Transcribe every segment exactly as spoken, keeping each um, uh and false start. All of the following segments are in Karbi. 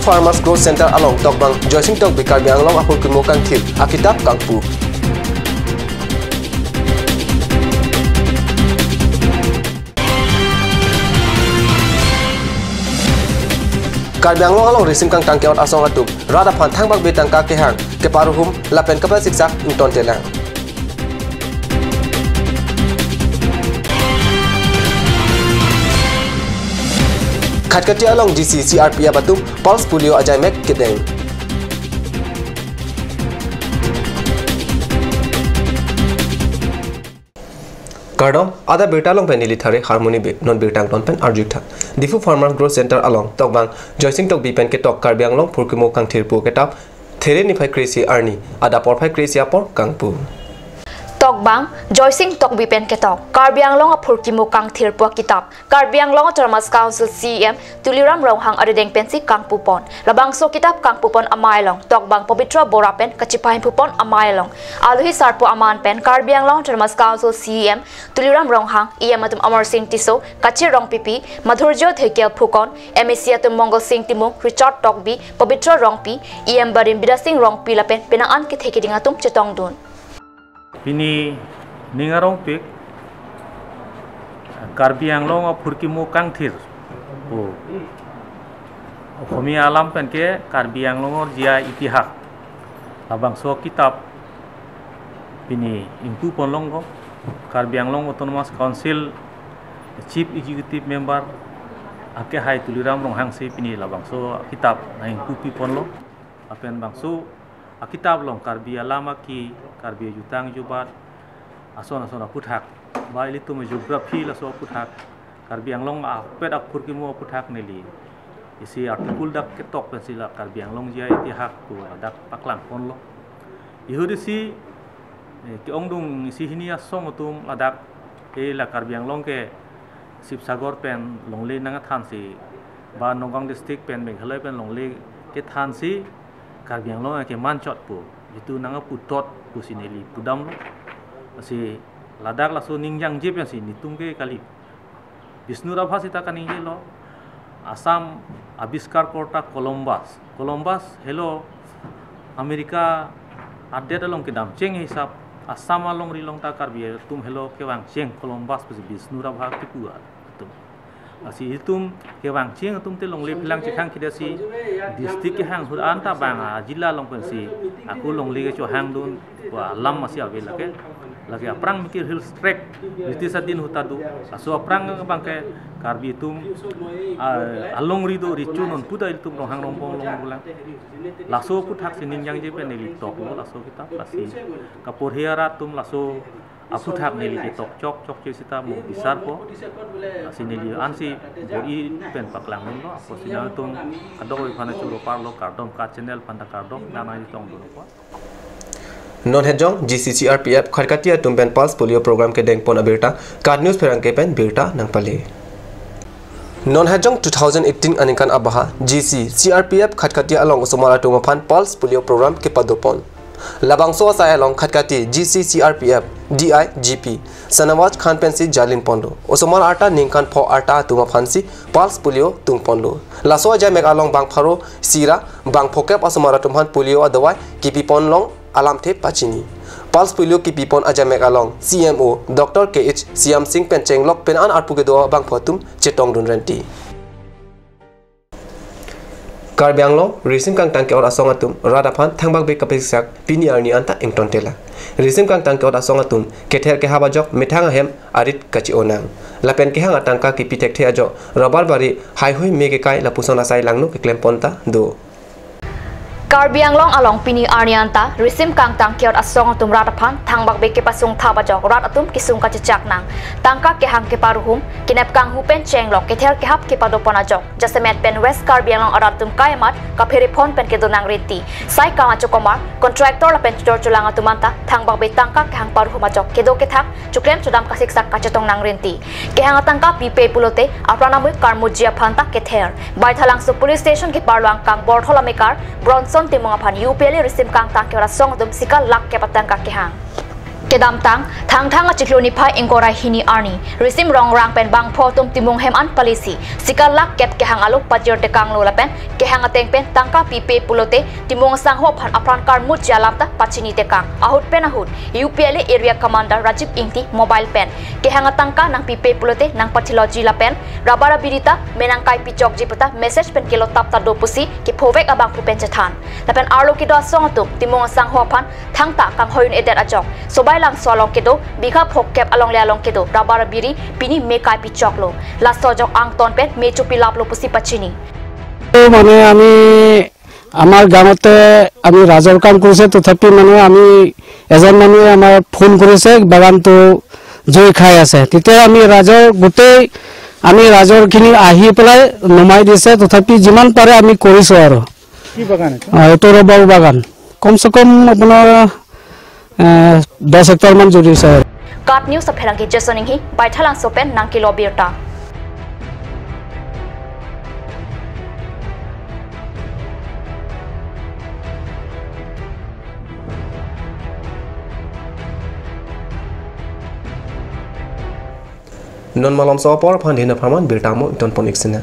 Farmers Growth Center along tokbang Joysing Tokbi Karbi Anglong aphurkimo kangthir akitap kangpu. Karbi Anglong along risim kangtang ke-ot asong atum rat aphan thangbak be tangka kehang keparuhum lapen kapasiksak ingtontelang. Khatkhati along G C C R P F atum pulse polio ajaimek kedeng. Kardom, adap birta along pen neli Thare Harmoni Bey, non birta angton pen arjuktha. Diphu Farmers Growth Center along tokbang Joysing Tokbi pen ketok Karbi Anglong phurkimo kangthir pu akitap There niphai kre-isi arni adap porphai kre-isi apor kangpu. Tokbang Joysing Tokbi pen ketok Karbi Anglong aphurkimo kangthir pu akitap Karbi Anglong Autonomous Council C E M Tuliram Ronghang arideng pensi kangpupon. Labangso akitap kangpupon amei along tokbang Pabitra Bora pen kachepahimpupon amei along alohi sarpo aman pen Karbi Anglong Autonomous Council C E M Tuliram Ronghang, E M atum Amarsing Tisso, Kachir Rongpipi, Madhurjyo Dheke Phukon, M A C atum Mongolsing Timung, Richard Tokbi, Pabitra Rongpi, E M Barim Bidyasing Rongpi lapen penang an kethe keding atum chetongdun. Pini ning arongpik Karbi Anglong aphurkimo kangthir pu Oxomiya alam penke Karbi Anglong or J I itihas labangso akitap pini ingpuponlong ko. Karbi Anglong Autonomous Council Chief Executive Member akehai Tuliram Ronghang si pini labangso akitap nangingpupiponlo. Lapen bangso akitap along Karbi alam aki, Karbi ajutang jubat, ason ason aputhak, ba ilitum geography laso aputhak, Karbi Anglong apet aphurkimo aputhak neli isi article dak ketok pensi la Karbi Anglong J I itihas pu ladak paklangponlo. Ihut isi, eh, ke-ongdung isi hini asong atum ladak, eh, la Karbi Anglong ke Sibsagar pen longle nangkethansi, ba Nagaon district pen Meghalaya pen longle kethansi Karbi Anglong ke manchot pu, jitu nangkeputot pusi neli pudamlo. Lasi ladak laso ningjangje pensi netum ke kali. Bishnu Rabha sita kaningjelo, Assam Abiskar Korta Columbus. Columbus helo America adet along kedamcheng hisap, Assam alongri along ta Karbi atum helo kevangcheng Columbus pusi Bishnu Rabha kipu atum. Lasi itum kevangcheng atum te longle phelang chekhang kida si district kehang ahut anta bang ajila along pensi ako longle kechohangdun pu alam masi ave lake. Lake aphrang mikir Hills Tract, British adin ahut ta do. Laso aphrang abangke Karbi atum, ah, alongri do richu non puta ilitum Ronghang Rongbong along pulang. Laso aputhak si ningjangje pen neli toklo laso akitap, lasi kaporhi arat atum laso aputhak neli ketok chokchokche sita mo bisarpo. Lasi neli ansi bor-i pen paklangdunlo, apotsi nangtum kadokave aphan choro parlo, kardom, ka channel aphan ta kardom, nang nangchetongdunpo. Non hejong G C C R P F Khatkhati atum pen pulse polio program kedengpon abirta KAT News pherangke pen birta nangpale. Non hejong two thousand eighteen aningkan abaha G C C R P F Khatkhati along osomar atum aphan pulse polio program kepadopon. Labangso asai along Khatkhati G C C R P F D I G P Sanawaj Khan pensi jalinponlo. Osomar arta ningkan pho arta atum aphansi pulse polio tungponlo. Laso ajaimek along bang pharo isi ra bang phokep asomar atum aphan polio adawai kipipon long alamthe pachini. Pulse polio kipipon ajaimek along C M O Doctor K H Siam Singh pen chenglok penang an arpu kedo abangphu atum chetongdun renti. Karbi Anglong risim kangtang ke-ot asong atum rat aphan thangbak be kapasiksak pini arni anta ingtontelang. Risim kangtang ke-ot asong atum kether kehap ajok methang ahem arit kachi-onang. Lapen kehang atangka kipi thekthe ajok rubber bari haihui me kekai lapuson asai langno keklempon ta do. Karbi Anglong along pini arni anta risim kangtang ke-ot asong atum rat aphan thangbak be kepasung thap ajok rat atum kesung kachechak nang. Tangka kehang keparuhum, kenep kanghu pen chenglok kether kehap kepadopon ajok jasemet pen West Karbi Anglong arat atum kai amat kaphere phone pen kedo nang renti. Sai kam achokomar, contractor lapen chechor cholang atum anta thangbak be tangka kehang paruhum ajok kedo kethak choklem chodam kasiksak kachetong nang renti. Kehang atangka pipe pulote apran amui karmuji aphan ta kether. Baithalangso Police Station keparlo angkang Borthol amekar Bronson Timung aphan U P L A risim kangtang ke-ot asong atum sikal lak kep atangka kehang. Kedamtang, Thangthang achiklo niphai ingkoi ra hini arni, risim rongrang pen bangpho atum Timung hem an palisi, sikar lakh kep kehang alo pajir tekanglo lapen kehang ateng pen tangka pipe pulote Timung asangho aphan apran karmutji alam ta pachini tekang. Ahut pen ahut, U P L A Area Commander Rajiv Ingti mobile pen kehang atangka nangpipe pulote nangpathiloji lapen rubber abiri ta me nangkaipi chokji puta message pen kelotap ta do pusi kephovek abangphu pen chethan. Lapen arlo kedo asong atum Timung asangho aphan thangta kanghoi un-edet ajok Sobai Langso along kedo bigha phongkep alongle along kedo rubber abiri pini me kaipi choklo. Laso ajok angton pen me chopilaplo pusi pachini. তো মানে আমি আমাৰ গাঁৱতে আমি ৰাজৰ কাম কৰিছে, তথাপি মানে আমি এজন মানুহে আমাৰ ফোন কৰিছে বাগানটো জুই খাই আছে। তেতিয়া আমি ৰাজৰ গোটেই আমি ৰাজৰখিনি আহি পেলাই নমাই দিছে, তথাপি যিমান পাৰে আমি কৰিছোঁ আৰু। কি বাগান এইটো? আহ, এইটো ৰবাৰ বাগান। কমচে কম আপোনাৰ, আহ, দহ হেক্টৰমান জুৰি আছে। Kat News apherangke Jason Inghi, Baithalangso pen nangkelo birta. Non malomso apor aphan dina pharman birta mo iton pon iksina.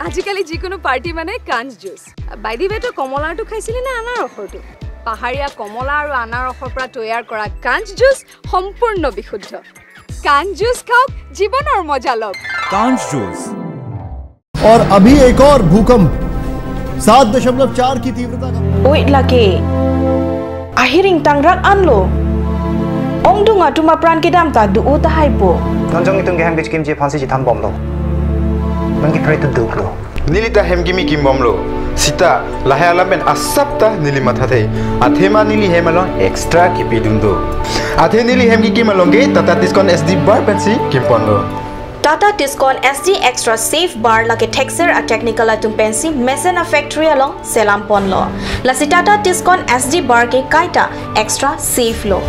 আজিকালি যিকোনো পাৰ্টি মানে কাঞ্চ জুচ। বাই দি ৱে, তই কমলাৰটো খাইছিলি নে আনাৰসৰটো? পাহাৰীয়া কমলা আৰু আনাৰসৰ পৰা তৈয়াৰ কৰা কাঞ্চ জুচ সম্পূৰ্ণ বিশুদ্ধ। কাঞ্চ জুচ খাওক, জীৱনৰ মজা লওক। Kanch Juice। और अभी एक और भूकंप सात दशमलव चार की तीव्रता का। Oi lake. Ahiring tangrak anlo. Ongdung atum apran kedam ta do-o tahai po. Non jong itum kehang bich kimji aphansi chithan bomlo. Non kephere tu duklo. Neli ta hem kimi kim bomlo. Sita, lahai alam pen asap ta neli mathathe. Athema neli hem along extra kipidun do. Athe neli hem kikim along ke Tata Tiscon S D bar pensi kim ponlo. Tata Tiscon S D Extra Safe Bar lake thekser a-technical atum pensi mesen a-factory along selam ponlo. Lasi Tata Tiscon S D Bar ke kaita extra safe lo.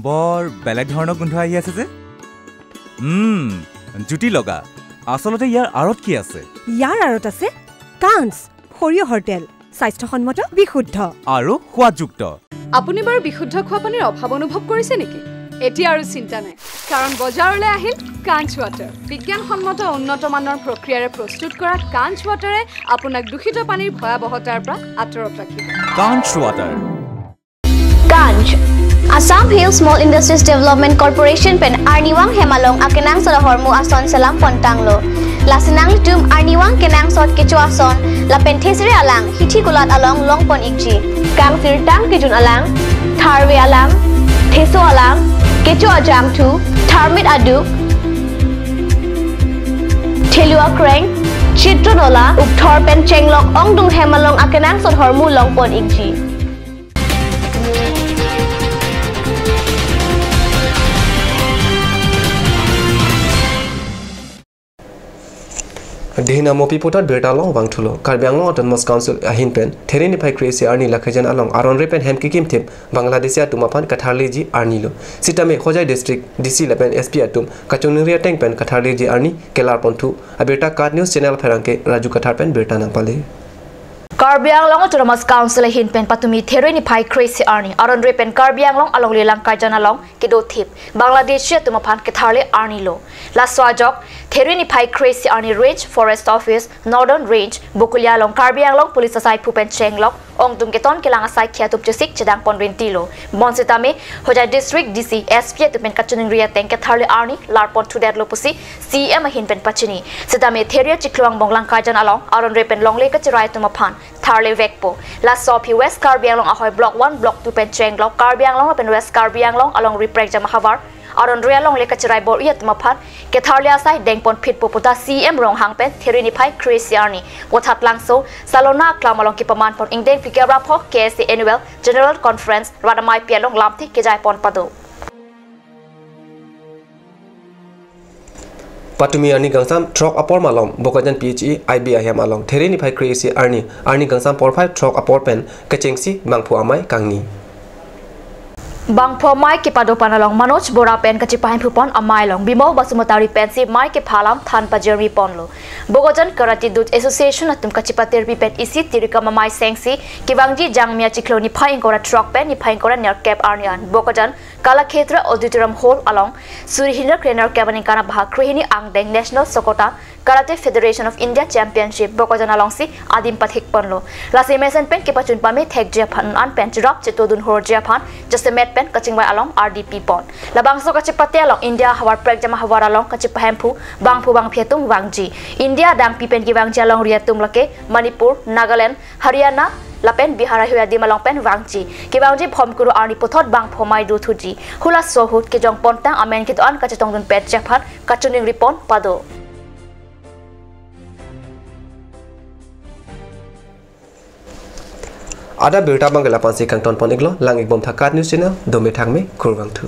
বৰ বেলেগ ধৰণৰ গোন্ধ আহি আছে যে। উম, জুতি লগা। আচলতে ইয়াৰ আঁৰত কি আছে? ইয়াৰ আঁৰত আছে কাঞ্চ, সৰিয়হৰ তেল, স্বাস্থ্যসন্মত, বিশুদ্ধ। আৰু সোৱাদযুক্ত। আপুনি বাৰু বিশুদ্ধ খোৱা পানীৰ অভাৱ অনুভৱ কৰিছে নেকি? এতিয়া আৰু চিন্তা নাই, কাৰণ বজাৰলৈ আহিল কাঞ্চ ৱাটাৰ। বিজ্ঞানসন্মত উন্নত মানৰ প্ৰক্ৰিয়াৰে প্ৰস্তুত কৰা কাঞ্চ ৱাটাৰে আপোনাক দূষিত পানীৰ ভয়াৱহতাৰ পৰা আঁতৰত ৰাখিব। Kanch Water। Kanch, Assam Hill Small Industries Development Corporation pen arnivang hem along akenangsot ahormu ason selam pon tanglo. Lasi nanglitum arnivang kenangsot kecho ason lapen thesere alang hithi kulat along long pon ikji. Kangsirtang kejun alang, tharve alang, theso alang, kecho ajangthu, tharmit aduk, thelu akreng, chitro nola, ukthor pen chenglok ongdung hem along akenangsot ahormu long pon ikji. Dihina Mopi puthot birta long vangthulo. Karbi Anglong Autonomous Council ahin pen There niphai kre-isi arni Lakhajan along aron re pen hem kikimthip Bangladeshi atum aphan katharliji arni lo. Sitame Hojai District D C lapen S P atum kachiningri ateng pen katharliji arni kelar ponthu. Abirta Kat News Channel apherangke Raju Kathar pen birta nangpale. Karbi Anglong Autonomous Council ahin pen patumi There niphai kre-isi arni aron re pen Karbi Anglong alongle Langkaijan along kedothip Bangladeshi atum aphan ketharle arni lo. Laso ajok There niphai kre-isi arni Range Forest Office, Northern Range, Bokolia along Karbi Anglong Police asaiphu pen chenglok ongdung keton kelang asai khei atum chesik chedang pon rinti lo. Bonsitame Hojai District D C, S P atum pen kachiningri ateng ketharle arni lar ponthudetlo pusi C M ahin pen pachini. Sitame There chiklo angbong Langkaijan along aron re pen longle kachirai atum aphan tharle vekpo. Laso aphi West Karbi Anglong ahoi Block one, Block two pen chenglok Karbi Anglong lapen West Karbi Anglong along riprekjam ahavar aron re alongle kachirai bor-i atum aphan ketharle asai dengpon phitpo puta C M Ronghang pen There niphai kre-isi arni Vothatlangso Salona Aklam along kepaman pon ingdeng phlikep ra pho K S A Annual General Conference rat ameipi along lamthe kejai pon pado. Patumi arni kangsam throk apor malom Bokajan P H E I B ahem along There niphai kre-isi arni, arni kangsam porphai throk apor pen kechengsi bangphu amei kangni. Bangpho amei kepado pan along Manoj Bora pen kachipahemphu pon amei along Bimol Basumatary pensi amei kepha alam than pajirmi ponlo. Bokajan Karate Dudes Association atum kachipatirpi pen isi tirikam amei sengsi kevangji Jangmi achiklo niphai ingkoi ra throk pen niphai ingkoi ra nerkep arni an Bokajan Kalakshetra Auditorium Hall along suri hini ra krenerkep aningkan abahak krehini angdeng National Sokotan Karate Federation of India Championship Bokajan alongsi adim pathik ponlo. Lasi mesen pen kepachun pame thekji aphan an pen cherap chetodun horji aphan jasemet pen kachingvai along R D P pon. Labangso kachipate along India havar prekjam ahavar along kachipahemphu bangphu bangphi atum vangji. India adangpi pen kevangji alongri atum lake Manipur, Nagaland, Haryana lapen Bihar ahui adim along pen vangji. Kevangji Bhomkuru arni puthot bangpho amei dothuji. Hulaso ahut kejong pontang amen kedo-an kachetongdun petji aphan kachiningri pon pado. Adap abirta abang ke la-ansi kangton pon iklo, lang ikbom tha KAT News Channel, dome thangme, kurvangthu.